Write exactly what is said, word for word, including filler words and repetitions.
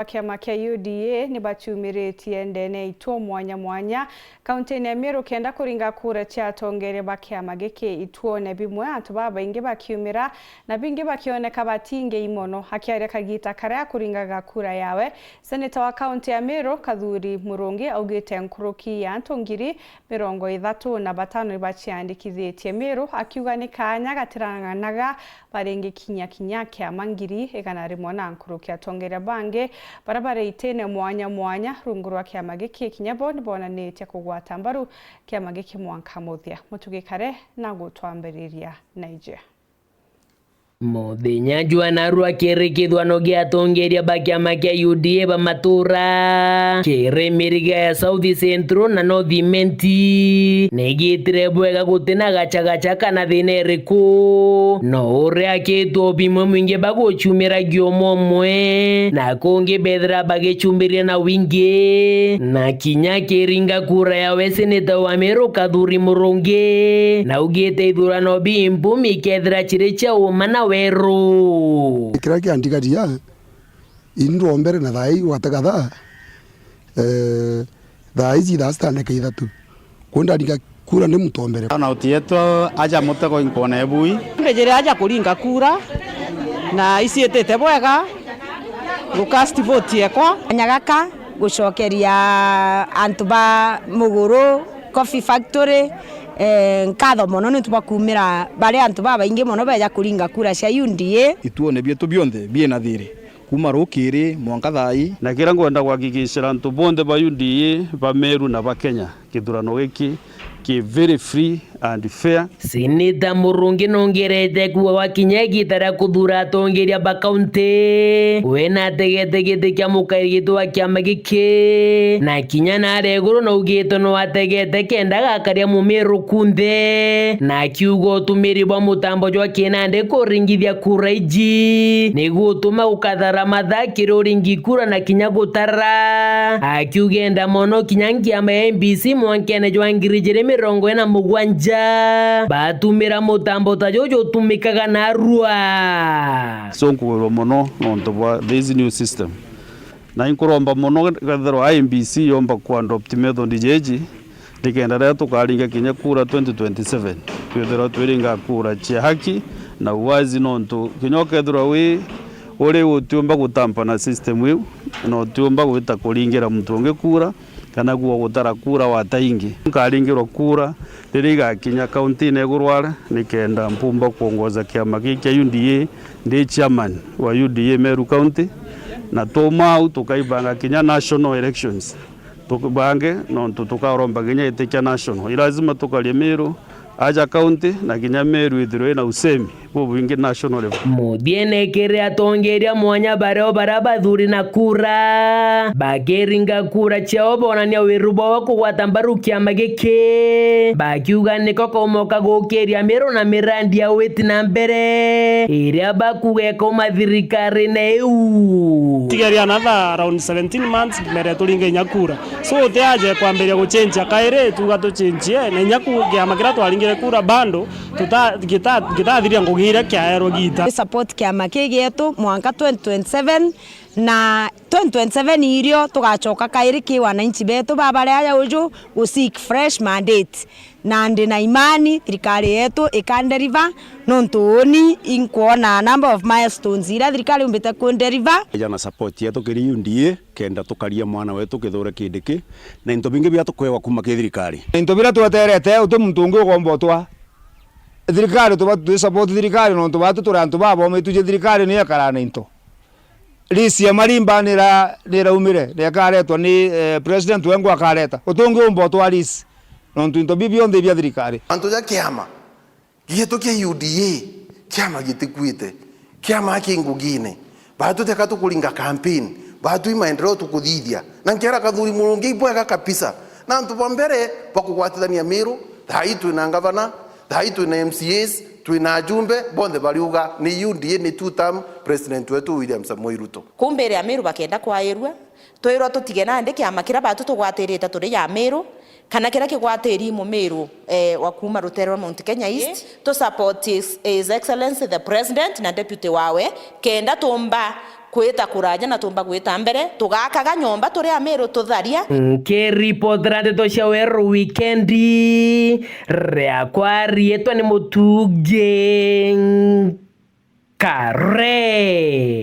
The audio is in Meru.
Kiama kia U D A ni baciumiritie ndene ya ituo mwanya mwanya kaunti-ini ya Meru kenda kuringa kura cia atongeria ba kiama giki. Ituone bimwe, antu babaingi bakiumira na bingi bakioneka batingei mono. Akiaria kagita karia akuringaga kura yawe, seneta wa kaunti ya Meru Kathuri Murungi augite nkuruki ya antu ngiri mirongo ithatu na batano ibaciandikithitie Meru, akiuga ni kaanya gatirang'anaga baringi kinya kinya kiama ngiri igana rimwe na nkuruki. Atongeria bangi baria bari itine mwanya mwanya rungu rwa kiama giki kinya bo ni bonanitie kugwata mbaru kiama giki mwanka muthia. Mutugi Kare na gutwambiriria Niger. Muthenya jwa narua kiri kithurano gia atongeria ba kiama kia U D A ba matura kiri miriga ya South Central na North Imenti, ni gitire bwega gutina gachagacha kana thina iriku. No uria akitwo bimwe mwingi bagucumiragia umwe umwe, na kungi bethira bagicumbiria na wingi, na kinya kiringa kura yawe seneta wa Meru Kathuri Murungi, na augite ithurano bimpu mikethira ciri cia uma na weru. Kiria kiandigaria, ini ndwombere na thaa ii gwatega thaa, eh, thaa iji thaa sita ndeka ithatu. Kwou ndaringa kura ndi muntu wa mbere. Ona utietu aja mutego inkwona ebui. Mbijire aja kuringa kura, na iciitite bwega, gucast vote yekwa. Kanya gaka gucokeria antu ba Muguru Coffee Factory, eh, nkatho mono niuntu bwa kuumira bari antu babaingi mono beja kuringa kura cia U D A. Ituone bietu bionthe biina thiri, kuuma rukiri mwanka thaa ii. Na kiria ngwenda kuhakikishira antu bonthe ba U D A, ba Meru na ba Kenya, kithurano giki ki very free and fair. Seneta Murungi nongerete kuuga gwakinya igita ria kuthuura atongeria ba kaunti, we nategete giti kia mukairi gitwa kiama giki, na kinya naria iguru naugite no ategete kenda gakaria mumiru kunthe, na akiuga utumiri bwa mutambo jwa kinandi kuringithia kura iji niguo utuma gukathara mathaa kiri uringi kura na kinya gutara. Akiuga enda mono kinya nkiama ya M B C mwankene jwa ngiri ijiri mirongo ina na mugwanja batumira mutambo ta juju utumikaga narua. So nkugwirwa mono nontu bwa this new system. Na inkuromba mono kethirwa I E B C yomba ku adopt method jeji, nikenda riria tukaringa kinya kura twenty twenty-seven, twithirwa twiringa kura cia haki na uwazi, nontu kinya ukethirwa wi uri utiumba gutampa na system iu, na utiumba gwita kuringira muntu ungi kura, kana kuo gutara kura wataingi. Nkaringirwa kura riria igakinya kaunti-ini iguru aria, nikenda mpumba kuongoza kiama giki kia U D A ndi chairman wa U D A Meru County, na twauma au tukaibanga kinya national elections tubange, nontu tukaromba kinya giti kia national. I lazima tukarie Meru aja county, na kinya Meru ithirwe ina usemi bubwingi national level. Muthiene kiri atongeria mwanya bario baria bathuri na kura, bakiringa kura ciao bonania wiru bwao wa kugwata mbaru kiama giki, bakiuga niko kaumoka gukiria miru na mirandi ya witi na mbere iria bakuga ikauma thirikarine iu. Tigeria another around seventeen months mbere turinge inya kura. So, uti aje kwambiria guchenjia kairi, tuga tuchenjie, na inya ku-, kiama kiria twaringire kura bado, tuta-, gita-, gitathiria ngugi iria kiaerwe gita. Support kiama kii gietu mwanka twenty twenty-seven, na twenty twenty-seven irio tugacoka kairi ki wananchi betu babaria aja uju gu seek fresh mandate. Na ndi na imani thirikari yetu ikanderiva, nontu uni inkwona a number of milestones iria thirikari yumbite kunderiva. Ija na support yetu kiri U D A, kenda tukaria mwana wetu Kithure Kindiki, na into bingi biria tukwewa kuma ki thirikari. Na into biria tweterete, uti muntu ungi ugomba utwa. Thirikari, tuba twi support thirikari, nontu batu turi antu babomitue, thirikari niyo ikaraa na into. List ya Marimba nira-, niraumire, na ikaretwa ni, eh, president wengwa akareta. Uti ungi umba utwa list, nontu into bi bionthe bia thirikari. Antu ja kiama gietu kia U D A, kiama gitikuite, kiama ki ngugine. Batu teka tukuringa campaign, batu i maendeleo tukuthithia. Na nkera Kathuri Murungi ibwega kabisa. Na antu ba mbere bakugwatithania Miru, thaa ii twina ngavana, thaa ii twina M C As, twina ajumbe, bonthe bariuga ni U D A, ni two term president wetu William Samoei Ruto. Kuu mbere ya Miru bakenda kwairua, twirwa tutige nandi kiama kiria batu tugwatirite turi ja Miru, kana kiria kigwatiri Mumiru, eh, wa kuuma rutere rwa Mount Kenya East, tu support His, His Excellency the President na Deputy wawe, kenda tumba Kwita kuraja na tumba gwita mbere, tugakaga nyomba turi Amiru tutharia. Nkiripotera ndeto cia Weru Wikendi, riakwa riitwa ni Mutungi Nkare.